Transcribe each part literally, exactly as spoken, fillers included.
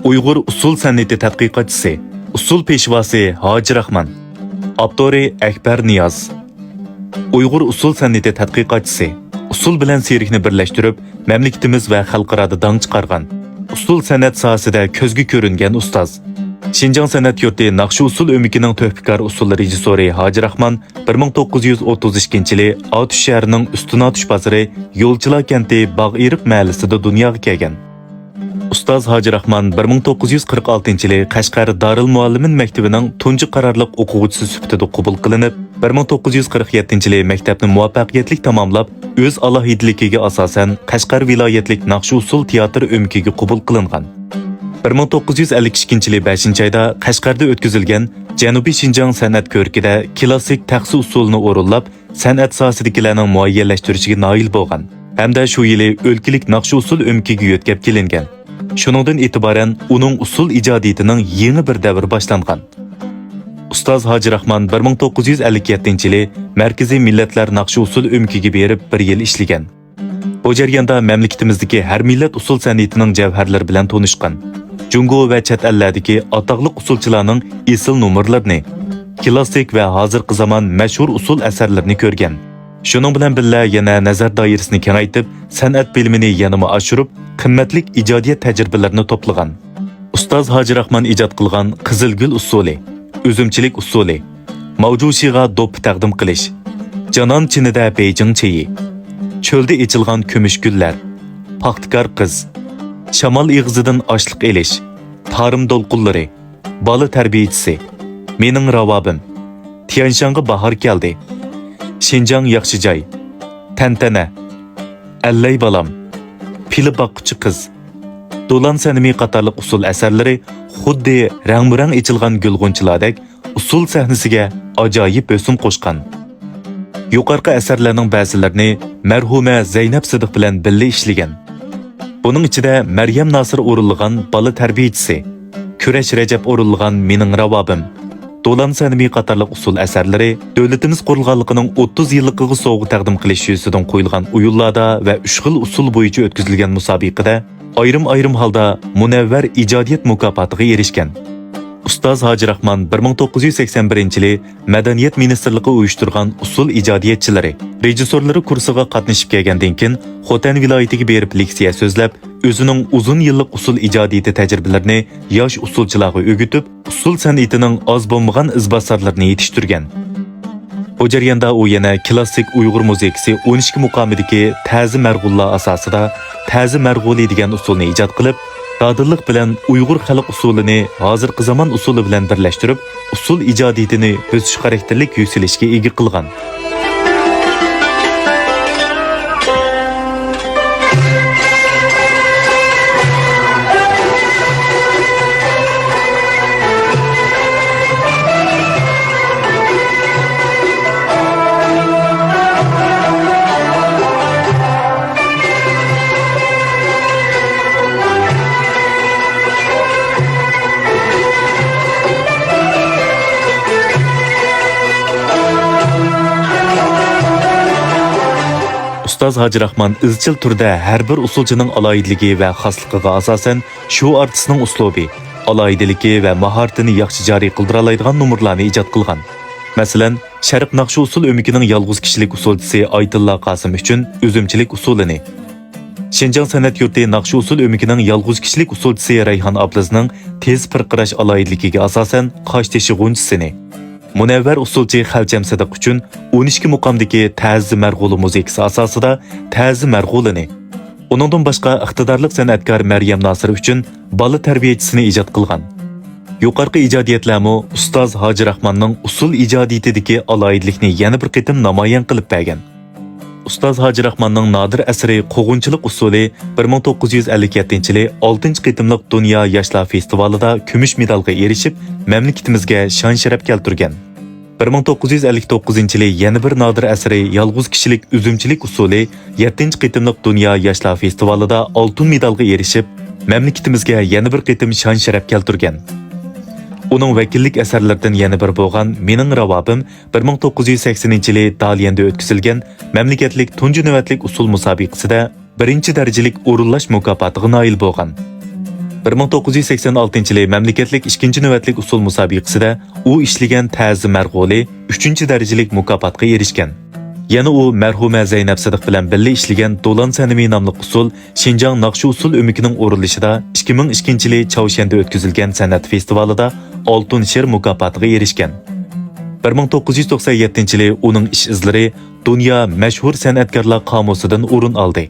ئۇيغۇر ئۇسسۇل سەنئىتى تەتقىقاتچىسى، ئۇسسۇل پېشۋاسى ھاجى راخمان. ئاپتورى ئەكبەر نىياز. ئۇيغۇر ئۇسسۇل سەنئىتى تەتقىقاتچىسى، ئۇسسۇل بىلەن سېركنى بىرلەشتۈرۈپ، مەملىكىتىمىز ۋە خەلقئارادا داڭ چىقارغان، ئۇسسۇل سەنئەت ساھەسىدە كۆزگە كۆرۈنگەن ئۇستاز. شىنجاڭ سەنئەت يۇرتى ناخشا ئۇسسۇل ئۆمىكىنىڭ تۆھپىكار ئۇسسۇل رېژىسسورى ھاجى راخمان بىر مىڭ توققۇز يۈز ئوتتۇز ئىككىنچى يىلى ئاتۇش شەھىرىنىڭ ئۈستۈن ئاتۇش بازىرى يولچىلار كەنتى باغ ئېرىق مەھەللىسىدە دۇنياغا كەلگەن. ئۇستاز ھاجى راخمان بىر مىڭ توققۇز يۈز قىرىق ئالتىنچى يىلى قەشقەر دارىلمۇئەللىمىن مەكتىۋىنىڭ تۇنجى قارارلىق ئوقۇغۇچىسى سۈپىتىدە قوبۇل قىلىنىپ، بىر مىڭ توققۇز يۈز قىرىق يەتتىنچى يىلى مەكتەپنى مۇۋەپپەقىيەتلىك تاماملاپ، ئۆز ئالاھىدىلىكىگە ئاساسەن قەشقەر ۋىلايەتلىك ناخشا ئۇسسۇل تىياتىر ئۆمىكىگە قوبۇل قىلىنغان. بىر مىڭ توققۇز يۈز ئەللىك ئىككىنچى يىلى بەشىنچى ئايدا قەشقەردە ئۆتكۈزۈلگەن جەنۇبىي شىنجاڭ سەنئەت كۆرىكىدە كلاسسىك تەخسە ئۇسسۇلىنى ئورۇنلاپ، سەنئەت ساھەسىدىكىلەرنىڭ مۇئەييەنلەشتۈرۈشىگە نائىل بولغان ھەمدە شۇ يىلى ئۆلكىلىك ناخشا ئۇسسۇل ئۆمىكىگە يۆتكەپ كېلىنگەن. شۇنىڭدىن ئېتىبارەن ئۇنىڭ ئۇسسۇل ئىجادىيىتىنىڭ يېڭى بىر دەۋرى باشلانغان. ئۇستاز ھاجى راخمان بىر مىڭ توققۇز يۈز ئەللىك يەتتىنچى يىلى مەركىزىي مىللەتلەر ناخشا ئۇسسۇل ئۆمىكىگە بېرىپ بىر يىل ئىشلىگەن. بۇ جەرياندا مەملىكىتىمىزدىكى ھەر مىللەت ئۇسسۇل سەنئىتىنىڭ جەۋھەرلىرى بىلەن تونۇشقان. جۇڭگو ۋە چەت ئەللەردىكى ئاتاقلىق ئۇسسۇلچىلارنىڭ ئېسىل نومۇرلىرىنى، كلاسسىك ۋە ھازىرقى زامان مەشھۇر ئۇسسۇل ئەسەرلىرىنى كۆرگەن. شۇنىڭ بىلەن بىللە، يەنە نەزەر دائىرىسىنى كېڭەيتىپ، سەنئەت بىلىمىنى يەنىمۇ ئاشۇرۇپ، قىممەتلىك ئىجادىيەت تەجرىبىلىرىنى توپلىغان. ئۇستاز ھاجى راخمان ئىجاد قىلغان قىزىل گۈل ئۇسسۇلى، ئۈزۈمچىلىك ئۇسسۇلى، ماۋجۇشىغا دوپپا تەقدىم قىلىش، جانان چىنىدە بېيجىڭ چېيى، چۆلدە ئېچىلغان كۈمۈش گۈللەر، پاختىكار قىز، شامال ئېغىزىدىن ئاشلىق ئېلىش، تارىم دولقۇنلىرى، بالا تەربىيىچىسى، مېنىڭ راۋابىم، تيەنشانغا باھار كەلدى، شىنجاڭ ياخشى جاي، تەنتەنە، ئەللەي بالام، پىلە باققۇچى قىز، دولان سەنىمى قاتارلىق ئۇسسۇل ئەسەرلىرى خۇددى رەڭمۇرەڭ ئېچىلغان گۈل-غۇنچىلاردەك ئۇسسۇل سەھنىسىگە ئاجايىپ ھۆسن قوشقان. يۇقىرىقى ئەسەرلەرنىڭ بەزىلىرىنى مەرھۇمە زەينەپ سىدىق بىلەن بىللە ئىشلىگەن. بۇنىڭ ئىچىدە مەريەم ناسىر ئورۇنلىغان بالا تەربىيىچىسى، كۈرەش رەجەپ ئورۇنلىغان مېنىڭ راۋابىم، دولان سەنىمى قاتارلىق ئۇسسۇل ئەسەرلىرى دۆلىتىمىز قۇرۇلغانلىقىنىڭ ئوتتۇز يىللىقىغا سوۋغا تەقدىم قىلىش يۈزىسىدىن قويۇلغان ئويۇنلاردا ۋە ئۈچ خىل ئۇسسۇل بويىچە ئۆتكۈزۈلگەن مۇسابىقىدە ئايرىم-ئايرىم ھالدا مۇنەۋۋەر ئىجادىيەت مۇكاپاتىغا ئېرىشكەن. ئۇستاز ھاجى راخمان بىر مىڭ توققۇز يۈز سەكسەن بىرىنچى يىلى مەدەنىيەت مىنىستىرلىقى ئۇيۇشتۇرغان ئۇسسۇل ئىجادىيەتچىلىرى، رېژىسسورلىرى كۇرسىغا قاتنىشىپ كەلگەندىن كېيىن، خوتەن ۋىلايىتىگە بېرىپ لېكسىيە سۆزلەپ، ئۆزىنىڭ ئۇزۇن يىللىق ئۇسسۇل ئىجادىيىتى تەجرىبىلىرىنى ياش ئۇسسۇلچىلارغا ئۆگىتىپ، ئۇسسۇل سەنئىتىنىڭ ئاز بولمىغان ئىزباسارلىرىنى يېتىشتۈرگەن. بۇ جەرياندا ئۇ يەنە كلاسسىك ئۇيغۇر مۇزىكىسى ئون ئىككى مۇقامىدىكى تەزى مەرغۇللار ئاساسىدا تەزى مەرغۇلى دېگەن ئۇسسۇلنى ئىجاد قىلىپ، دادىللىق بىلەن ئۇيغۇر خەلق ئۇسسۇلىنى ھازىرقى زامان ئۇسسۇلى بىلەن بىرلەشتۈرۈپ، ئۇسسۇل ئىجادىيىتىنى بۆسۈش خاراكتېرلىك يۈكسىلىشكە ئىگە قىلغان. ئۇستاز ھاجى راخمان ئىزچىل تۈردە ھەر بىر ئۇسسۇلچىنىڭ ئالاھىدىلىكى ۋە خاسلىقىغا ئاساسەن، شۇ ئارتىسنىڭ ئۇسلۇبى، ئالاھىدىلىكى ۋە ماھارىتىنى ياخشى جارى قىلدۇرالايدىغان نومۇرلارنى ئىجاد قىلغان. مەسىلەن، شەرق ناخشا ئۇسسۇل ئۆمىكىنىڭ يالغۇز كىشىلىك ئۇسسۇلچىسى ئايتىللا قاسىم ئۈچۈن ئۈزۈمچىلىك ئۇسسۇلىنى، شىنجاڭ سەنئەت يۇرتى ناخشا ئۇسسۇل ئۆمىكىنىڭ يالغۇز كىشىلىك ئۇسسۇلچىسى رەيھان ئابلىزنىڭ تېز پىرقىراش ئالاھىدىلىكىگە ئاساسەن قاشتېشى غۇنچىسىنى، مۇنەۋۋەر ئۇسسۇلچى خەلچەم سىدىق ئۈچۈن ئون ئىككى مۇقامدىكى تەزى مەرغۇلى مۇزىكىسى ئاساسىدا تەزى مەرغۇلىنى، ئۇنىڭدىن باشقا ئىقتىدارلىق سەنئەتكار مەريەم ناسىر ئۈچۈن بالا تەربىيەچىسىنى ئىجاد قىلغان. يۇقىرىقى ئىجادىيەتلەرمۇ ئۇستاز ھاجى راخماننىڭ ئۇسسۇل ئىجادىيىتىدىكى ئالاھىدىلىكنى يەنە بىر قېتىم نامايان قىلىپ بەرگەن. ئۇستاز ھاجى راخماننىڭ نادىر ئەسىرى قوغۇنچىلىق ئۇسسۇلى بىر مىڭ توققۇز يۈز ئەللىك يەتتىنچى يىلى ئالتىنچى قېتىملىق دۇنيا ياشلار فېستىۋالىدا كۈمۈش مېدالغا ئېرىشىپ، مەملىكىتىمىزگە شان-شەرەپ كەلتۈرگەن. بىر مىڭ توققۇز يۈز ئەللىك توققۇزىنچى يىلى يەنە بىر نادىر ئەسىرى يالغۇز كىشىلىك ئۈزۈمچىلىك ئۇسسۇلى يەتتىنچى قېتىملىق دۇنيا ياشلار فېستىۋالىدا ئالتۇن مېدالغا ئېرىشىپ، مەملىكىتىمىزگە يەنە بىر قېتىم شان-شەرەپ كەلتۈرگەن. ئۇنىڭ ۋەكىللىك ئەسەرلىرىدىن يەنە بىرى بولغان مېنىڭ راۋابىم بىر مىڭ توققۇز يۈز سەكسىنىنچى يىلى داليەندە ئۆتكۈزۈلگەن مەملىكەتلىك تۇنجى نۆۋەتلىك ئۇسسۇل مۇسابىقىسىدە بىرىنچى دەرىجىلىك ئورۇنلاش مۇكاپاتىغا نائىل بولغان. بىر مىڭ توققۇز يۈز سەكسەن ئالتىنچى يىلى مەملىكەتلىك ئىككىنچى نۆۋەتلىك ئۇسسۇل مۇسابىقىسىدە ئۇ ئىشلىگەن تەزى مەرغۇلى ئۈچىنچى دەرىجىلىك مۇكاپاتقا ئېرىشكەن. يەنە ئۇ مەرھۇمە زەينەپ سىدىق بىلەن بىللە ئىشلىگەن دولان سەنىمى ناملىق ئۇسسۇل شىنجاڭ ناخشا-ئۇسسۇل ئۆمىكىنىڭ ئورۇنلىشىدا ئىككى مىڭ ئىككىنچى يىلى چاۋشيەندە ئۆتكۈزۈلگەن سەنئەت فېستىۋالىدا ئالتۇن شىر مۇكاپاتىغا ئېرىشكەن. بىر مىڭ توققۇز يۈز توقسان يەتتىنچى يىلى ئۇنىڭ ئىش ئىزلىرى دۇنيا مەشھۇر سەنئەتكارلار قامۇسىدىن ئورۇن ئالدى.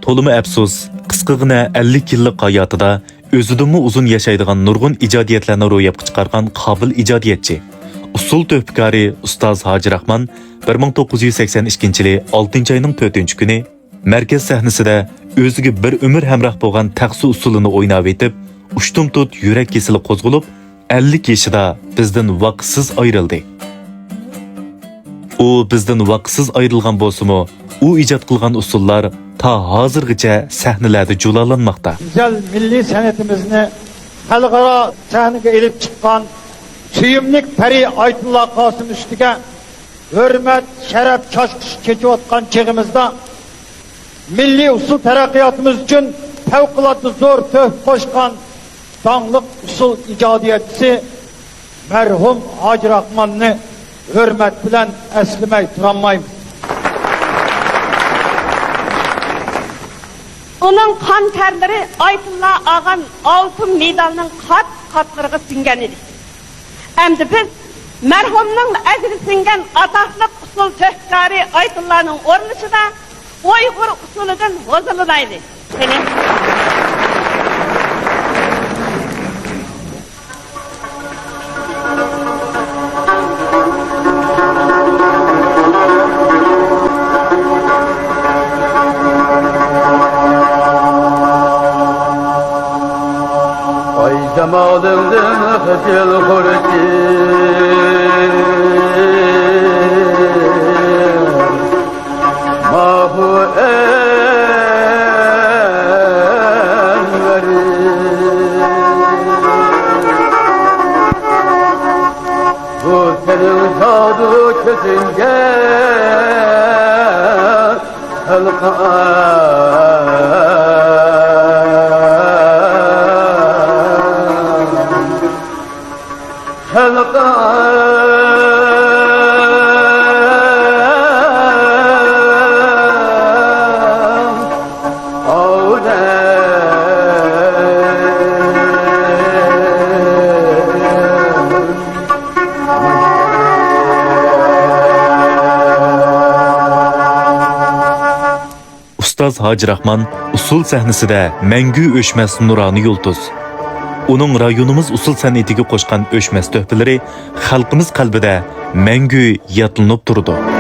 تولىمۇ ئەپسۇس، قىسقىغىنە ئەللىك يىللىق ھاياتىدا ئۆزىدىنمۇ ئۇزۇن ياشايدىغان نۇرغۇن ئىجادىيەتلەرنى روياپقا چىقارغان قابىل ئىجادىيەتچى، ئۇسسۇل تۆھپىكارى ئۇستاز ھاجى راخمان بىر مىڭ توققۇز يۈز سەكسەن ئىككىنچى يىلى ئالتىنچى ئاينىڭ تۆتىنچى كۈنى مەركەز سەھنىسىدە ئۆزىگە بىر ئۆمۈر ھەمراھ بولغان تەخسە ئۇسسۇلىنى ئويناۋېتىپ، ئۇشتۇمتۇت يۈرەك كېسىلى قوزغىلىپ، ئەللىك يېشىدا بىزدىن ۋاقىتسىز ئايرىلدى. ئۇ بىزدىن ۋاقىتسىز ئايرىلغان بولسىمۇ، ئۇ ئىجاد قىلغان ئۇسسۇللار تا ھازىرغىچە سەھنىلەردە جۇلالانماقتا. گۈزەل مىللىي سەنئىتىمىزنى خەلقئارا سەھنىگە ئېلىپ چىققان سۆيۈملۈك پەرى ئايتۇللا قاسىم ئۈستىگە ھۆرمەت، شەرەپ چاچقۇسى چېچىۋاتقان چېغىمىزدا، مىللىي ئۇسسۇل تەرەققىياتىمىز ئۈچۈن پەۋقۇلئاددە زور تۆھپە قوشقان داڭلىق ئۇسسۇل ئىجادىيەتچىسى مەرھۇم ھاجى راخماننى ھۆرمەت بىلەن ئەسلىمەي تۇرالمايمىز. ئۇنىڭ قان تەرلىرى ئايتۇللا ئاغام ئالتۇن مېدالنىڭ قات-قاتلىرىغا سىڭگەن ئىدى. ئەمدى بىز مەرھۇمنىڭ ئەجرى سىڭگەن ئاتاقلىق ئۇسسۇل تۆھپىكارى ئايتۇللانىڭ ئورنىشىدا ئۇيغۇر ئۇسسۇلىدىن ھۇزۇرلىنايلى. قېنى. ئاي جامالىڭدىن خىجىل خۇرجىن، ماھۇ ئەنۋەر. بۇ سېنىڭ جادۇ كۆزۈڭگە خەلقىم، خەلقىم. ئۇستاز ھاجى راخمان ئۇسسۇل سەھنىسىدە مەڭگۈ ئۆچمەس نۇرانە يۇلتۇز. ئۇنىڭ رايونىمىز ئۇسسۇل سەنئىتىگە قوشقان ئۆچمەس تۆھپىلىرى خەلقىمىز قەلبىدە مەڭگۈ يادلىنىپ تۇرىدۇ.